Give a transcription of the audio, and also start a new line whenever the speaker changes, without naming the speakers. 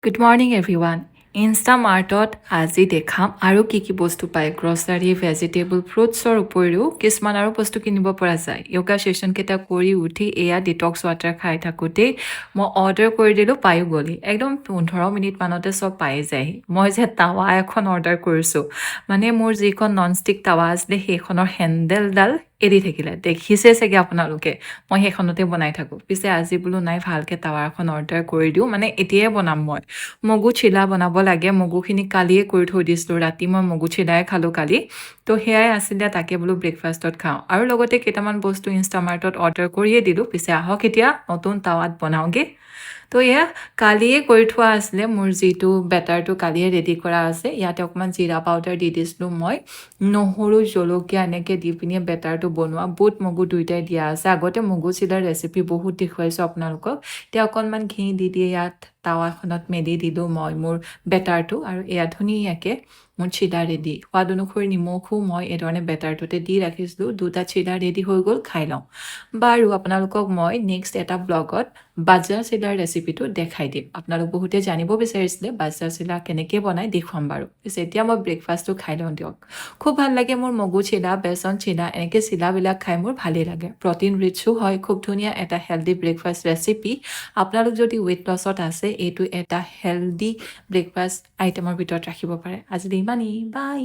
Good morning everyone. ইনষ্টামাৰ্টত আজি দেখাম আৰু কি কি বস্তু পায়। গ্ৰছাৰী, ভেজিটেবল, ফ্ৰুটছৰ উপৰিও কিছুমান আৰু বস্তু কিনিব পৰা যায়। য়োগা ছেশ্যনকেইটা কৰি উঠি এয়া ডিটক্স ৱাটাৰ খাই থাকোঁতেই মই অৰ্ডাৰ কৰি দিলোঁ, পায়ো গ'লি। একদম 15 মিনিটমানতে চব পাই যায়হি। মই যে টাৱা এখন অৰ্ডাৰ কৰিছোঁ, মানে মোৰ যিখন নন ষ্টিক টাৱা আছিলে, সেইখনৰ হেণ্ডেলডাল এৰি থাকিলে। দেখিছে চাগে আপোনালোকে, মই সেইখনতে বনাই থাকোঁ। পিছে আজি বোলো নাই, ভালকৈ টাৱা এখন অৰ্ডাৰ কৰি দিওঁ। মানে এতিয়াই বনাম মই। মগু চিলা বনাব লাগে। মগুখিনি কালিয়ে কৰি থৈ দিছিলোঁ। ৰাতি মই মগু চিলাই খালোঁ কালি। তো সেয়াই আছিলে, তাকে বোলো ব্ৰেকফাষ্টত খাওঁ। আৰু লগতে কেইটামান বস্তু ইনষ্টামাৰ্টত অৰ্ডাৰ কৰিয়ে দিলোঁ। পিছে আহক, এতিয়া নতুন টাৱাত বনাওঁগৈ। তো এয়া কালিয়ে কৰি থোৱা আছিলে, মোৰ যিটো বেটাৰটো কালিয়ে ৰেডি কৰা আছে। ইয়াতে অকণমান জিৰা পাউডাৰ দি দিছিলোঁ মই, নহৰু, জলকীয়া এনেকৈ দি পিনে বেটাৰটো বনোৱা। বুট মগু দুয়োটাই দিয়া আছে। আগতে মগু চিলাৰ ৰেচিপি বহুত দেখুৱাইছোঁ আপোনালোকক। এতিয়া অকণমান ঘি দি দিয়ে ইয়াত টাৱাখনত মেলি দিলোঁ মই মোৰ বেটাৰটো আৰু এয়া ধুনীয়াকৈ মোৰ চিলা ৰেডি। সোৱাদ অনুসৰি নিমখো মই এইধৰণে বেটাৰটোতে দি ৰাখিছিলোঁ। দুটা চিলা ৰেডি হৈ গ'ল, খাই লওঁ। বাৰু, আপোনালোকক মই নেক্সট এটা ব্লগত বাজৰা চিলাৰ ৰেচিপিটো দেখাই দিম। আপোনালোক বহুতে জানিব বিচাৰিছিলে বাজৰা চিলা কেনেকৈ বনায়, দেখুৱাম বাৰু। পিছে এতিয়া মই ব্ৰেকফাষ্টটো খাই লওঁ দিয়ক। খুব ভাল লাগে মোৰ মগু চিলা, বেচন চিলা, এনেকৈ চিলাবিলাক খাই মোৰ ভালেই লাগে। প্ৰটিন ৰিচো হয়, খুব ধুনীয়া এটা হেল্ডি ব্ৰেকফাষ্ট ৰেচিপি। আপোনালোক যদি ৱেইট লছত আছে, এইটো এটা হেল্ডি ব্ৰেকফাষ্ট আইটেমৰ ভিতৰত ৰাখিব পাৰে। আজিলৈ ইমানেই, বাই।